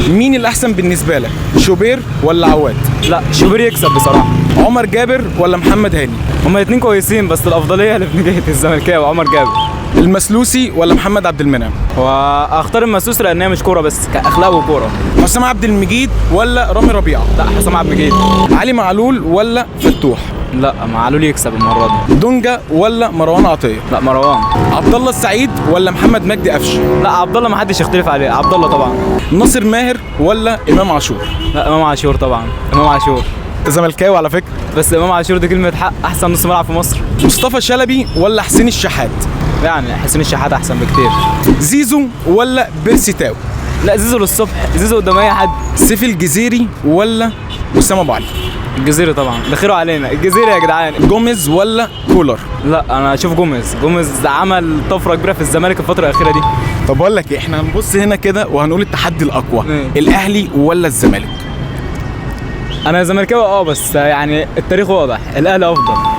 مين الاحسن بالنسبة لك، شوبير ولا عواد؟ لا، شوبير يكسب بصراحه. عمر جابر ولا محمد هاني؟ هما الاثنين كويسين، بس الافضلية لجهة الزملكاوي عمر جابر. المسلوسي ولا محمد عبد المنعم؟ واختار المسوس لان هي مش كورة بس، كاخلاق وكوره. حسام عبد المجيد ولا رامي ربيعة؟ لا، حسام عبد المجيد. علي معلول ولا فتوح؟ لا، معلول يكسب المرة دي. دونجا ولا مروان عطية؟ لا، مروان. عبد الله السعيد ولا محمد مجدي قفشه؟ لا، عبد الله ما حدش يختلف عليه، عبد الله طبعا. ناصر ماهر ولا امام عاشور؟ لا، امام عاشور طبعا، امام عاشور. انت زملكاوي على فكرة. بس امام عاشور دي كلمة حق، احسن نص ملعب في مصر. مصطفى شلبي ولا حسين الشحات؟ يعني حسين الشحات احسن بكتير. زيزو ولا بيرسي تاو؟ لا، زيزو للصبح، زيزو قدام اي حد. سيف الجزيري ولا اسامة ابو علي؟ الجزيرة طبعا، ده خيره علينا الجزيرة يا جدعان. جوميز ولا كولر؟ لا، انا اشوف جوميز. جوميز عمل طفرة كبيرة في الزمالك الفترة الاخيرة دي. طب اقول لك ايه، احنا هنبص هنا كده وهنقول التحدي الاقوى. ماشي. الاهلي ولا الزمالك؟ انا زملكاوي بس يعني التاريخ واضح، الاهلي افضل.